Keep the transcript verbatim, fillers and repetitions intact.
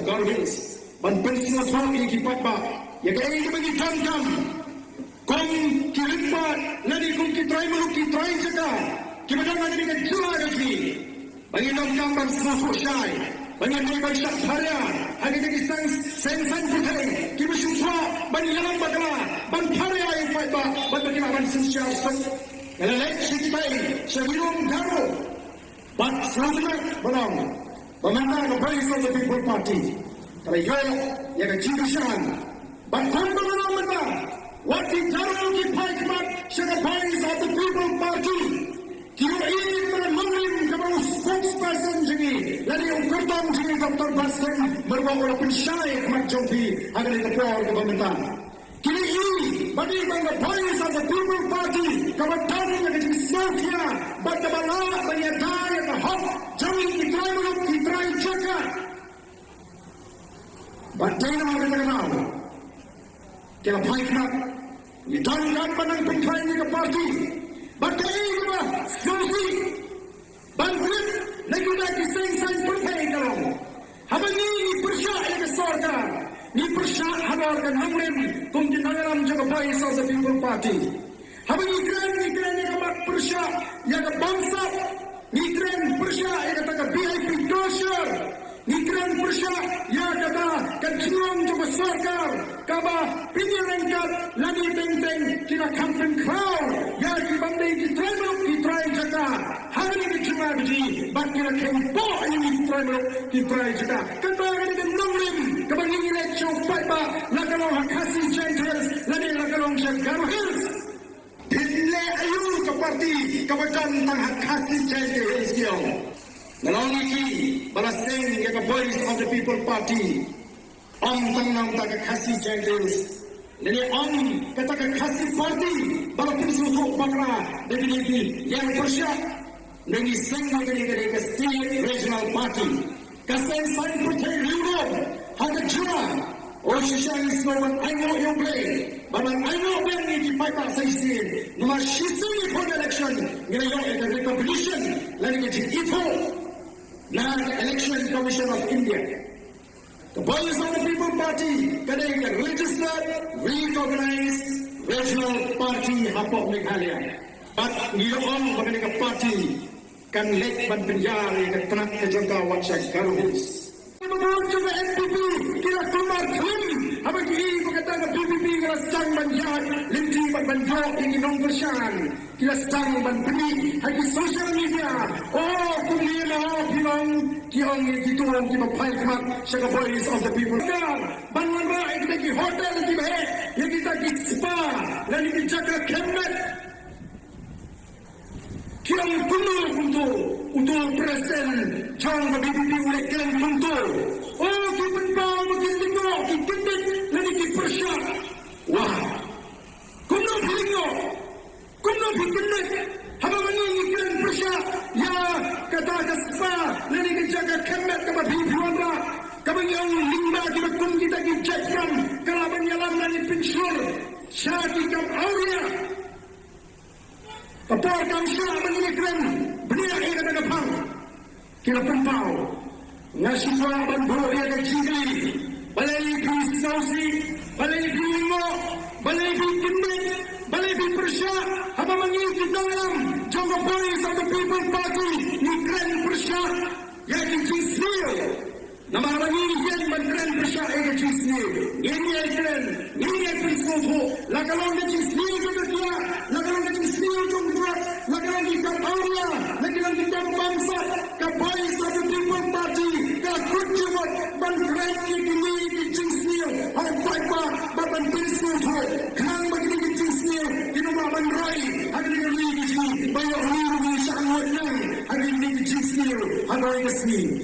Garo Hills ban pynsngewthuh ïa ki paidbah ïa kaei kaba ngi donkam kum ki rangbah lane kum ki trai muluk ki trai jaka kiba don ha kane ka jylla ka jong ngi. Ba ngi donkam ban sngewthuh shai ba ngin dei ban shah pharia ha kine ki seng saiñ pyrthei kiba shu kwah ban ïalam bakla ban pharia ïa u paidbah bad ba ki lah ban synshar suk. Nga la leit sha kitai sha ki rum Garo bad sngewtynnat ba long ba mynta ka Voice of the People Party ka la ïoh ïa ka jingkyrshan. Bad kumba nga la ong mynta, wat ki Garo ki phai khmat sha ka Voice of the People Party. Ki ïohi ba ka nongrim kaba u spokesperson jong ngi lane u kyrtong jong ngi Doctor Batskhem Myrboh u la pynshai khmat jong phi ha kane ka por kaba mynta. Ki la ïohi ba dei tang ka Voice of the People Party kaba don ïa ka jingsngewkhia bad kaba lah ban ïada ïa ka hok jong ngi ki trai muluk ki trai jaka. Bad dei namar kata ka daw ki la phai khmat. Ngi donkam ban nang pynkhlaiñ ïa ka party. Bad kaei kaba sngewsih ban tip na kita ki seng saiñ pyrthei ka long, haba ngi ngi pyrshah ïa ka sorkar, ngi pyrshah halor ka nongrim kum ki nongïalam jong ka Voice of the People Party. Haba ngi kren, ngi kren ïa ka mat pyrshah ïa ka bamsap, ngi kren pyrshah ïa kata ka V I P torture, ngi kren pyrshah ïa kata ka jinglong jong ka sorkar kaba pynïaryngkat lane teng teng ki la kham pynkhraw ïa ki bym dei ki trai muluk ki trai jaka. Ha kane ka jylla ka jong ngi bad ki la kheiñpoh ïa ngi ki trai muluk ki trai jaka. Kata ka dei ka nongrim kaba ngi ngi leit sha u paidbah, la ka long ha Khasi Jaintia Hills lane la ka long sha Garo Hills. Phin leh aïu ka party kaba don tang ha Khasi Jaintia Hills ki ong. Nga la ong ïa ki ba la seng ïa ka Voice of the People Party. Ym tang na ka bynta ka Khasi Jaintia Hills lane ym kata ka Khasi Party ba la pynsngewthuh bakla da kine ki ïing pyrshah. Ngi seng ïa kane ka State Regional Party. Ka seng saiñ pyrthei riewlum ha ka jylla. O shisha ngi sngewbha ban ainguh ïa U Blei bad ban ainguh biang ïa ki paidbah sa shisien. Namar shisien ïa ka election ngi la ïoh ïa ka recognition lane ka jingithuh na ka Election Commission of India. Ka Voice of the People Party ka dei ka registered, recognized regional party hapoh Meghalaya. Bad ngi la ong ba kane ka party kan leit ban pynïar ïa ka tnat ka jong ka wat sha Garo Hills. Ki ba bun jong ka N P P ki la kulmar khlem haba ki ïohi ba kata ka V P P ka la sdang ban ïaid lynti bad ban ïoh ïa ki nongkyrshan. Ki la sdang ban pyni ha ki social media. O kumne mo phi long, ki ong ïa kito ki ba phai khmat sha ka Voice of the People. Ka ban wanrah ïa kita ki hotel ki ba heh, ïa kita ki spa lane ki jaka khyllipmat. Ki ong kumno kumto, uto u president jong ka V P P u leh kren kumto. O ki pynpaw ba ki lyngngoh, ki kyndit lane ki pyrshah. Wah. Kumno phi lyngngoh? Kumno phi kyndit? Haba ma ngi ngi kren pyrshah ïa kata ka spa lane ka jaka khyllipmat kaba phi phi wanrah, kaba ngi ong lyngba kiba kum kita ki jait kam ka lah ban ïalam lane pynshlur sha ki kam awria. Ka por kam shah ba ngi kren bniah ïa kata ka phang. Ki la pynpaw. Nga shu kwah ban buh ïa ka jingkylli. Balei phi sngewsih? Balei phi lyngngoh? Balei phi kyndit? Balei phi pyrshah? Haba ma ngi ki nongïalam jong ka Voice of the People Party ngi kren pyrshah ïa ki jingsniew. Namar ba ngi ïeng ban kren pyrshah ïa ka jingsniew. Ngin ïeng kren, ngin ïeng pynsngewthuh. La ka long ka jingsniew jong ka kiad, la ka long ka jingsniew jong ka kiad, la ka long ki kam awria, la ka long ki kam bamsap. Ka Voice of the People Party ka kut jingmut ban kren ïa kine ki jingsniew ha u paidbah bad ban pynsngewthuh. Khnang ba kine ki jingsniew kin ym lah ban roi ha kane ka ri ka jong ngi, ba ïoh ruh ngi shah ngut nang ha kine ki jingsniew ha kawei ka sngi.